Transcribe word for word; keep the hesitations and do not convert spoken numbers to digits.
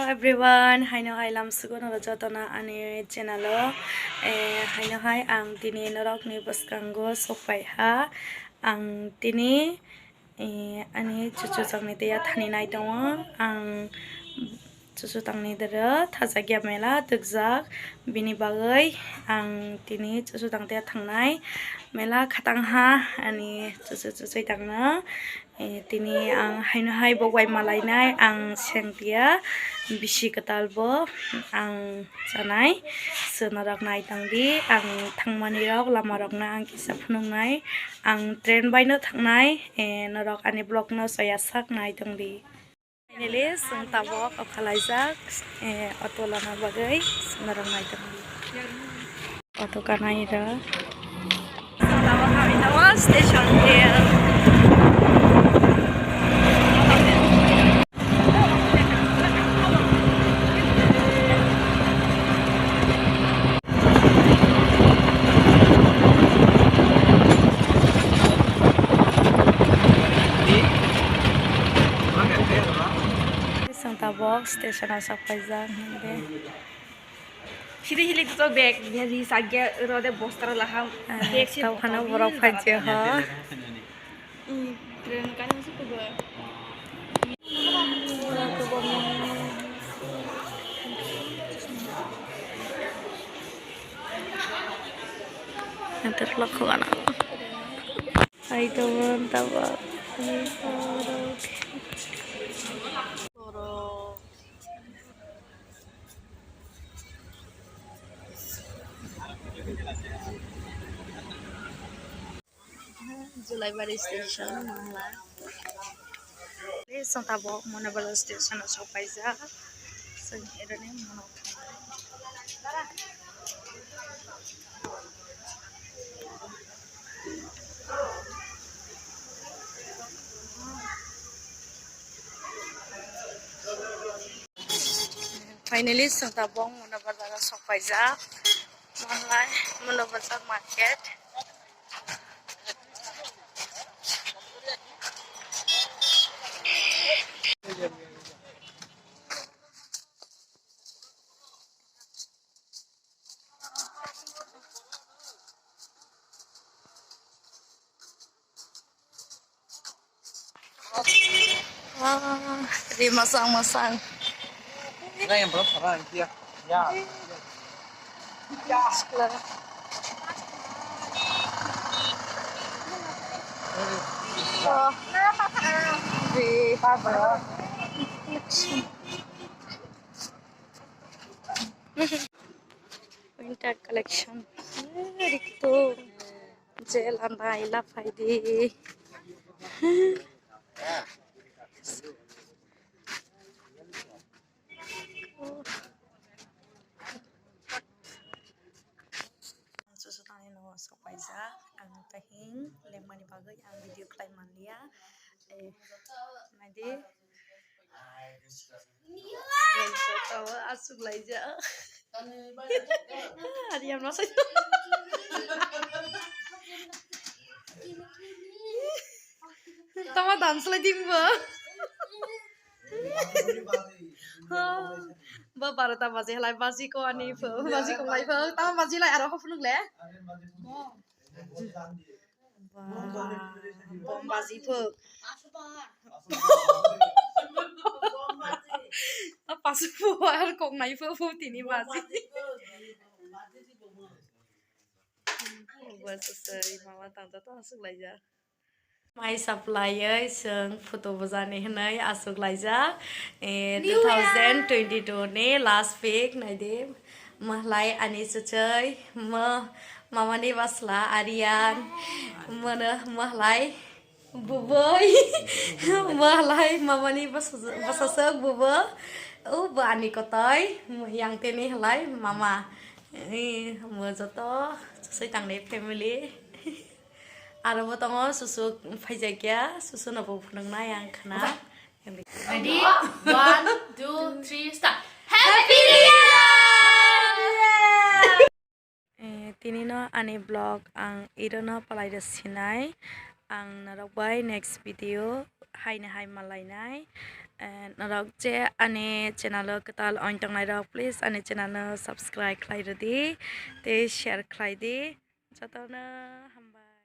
Everyone, haino hai lamsugo norok jotono ani channel o. Eh, haino hai ang tini norokni bwskango sokphai ha. Ang tini, eh, ani chuchusongni tei thani nai tongo. Ang chuchusongni doro thajak ya mela twkjak. Bini bagwi ang tini chuchusong tei thangnai. Mela khatang ha ani chuchu chuchusongno. Eh, tini ang haino hai bo bai malainai, ang sengpia bisi kwtal bo ang chanai. Chwng norok nai tong di, ang thangmani rok lama rok no ang kisa phunuknai, ang train bai no thangnai, eh, norok ani vlog no soya sak nai tong di. Finally, chwng tabuk o khalaijak, eh, auto lana bagwi chwng norok nai tong di. Auto kanai da. Station. Song tabok station o sok paijak hwnkhe. Hili hili to bag, bag ri sakya rode bostaro laham. Ah, bag si tau khana botol borok ni phaijak ho. Hmm, train kani musu kubo. Nanti vlog ko mana? Hai teman, tabok. Borok. Julaibari station, Mangla. Tei chwng tabok Monabari station o sok paijak. Chwng eroni mono thangnai. Finally, chwng tabok Monabari jaga sok paijak. Monlai, Monabari market. Ah, ri masang masang. Nang yang berapa orang dia? Ya. Oh. Ri. Winter collection. Eh, rikto. Jel anda ila phaidi. Susu tangni no sok paijak, ang tahing lengmani bagwi ang video khlai manliya. Eh, naidi. Asuk laijak. Ari ang masai. Tama dance lai ding bo. Ba barota baje halai baji ko ani pho, baji ko lai pho. Tama baji lai aro phunuk le. Ba, bom baji phuk. Pasu phuk ar kok nai phuk phuk tini baji. Ba sasai mama tang ta ta asuk laijak. Mai supply oi chwng photo bujani hwnwi asuk laijak. Eh, two thousand twenty-two ni last pic naidi. Mahlai ani chuchoi, ma-, mamani basla Aryan, mano mahlai buboi, mahlai mamani basa-, basasok bubo, o bo ani kotoi, yang tini halai mama. Eh, mo joto chusai tangnai family. Aro bo tongo susuk phaijakya, susu no bo phunuknai ang khna. Ready? One, two, three, start. Happy New Year! Eh, tini no ani vlog ang irono palai rw sinai. Ang norok bai next video haino hai malainai. And norok je ani channel o kwtal oin tongnai rok, please ani channel no subscribe khlai rwdi tei share khlai di. Jotono hambai.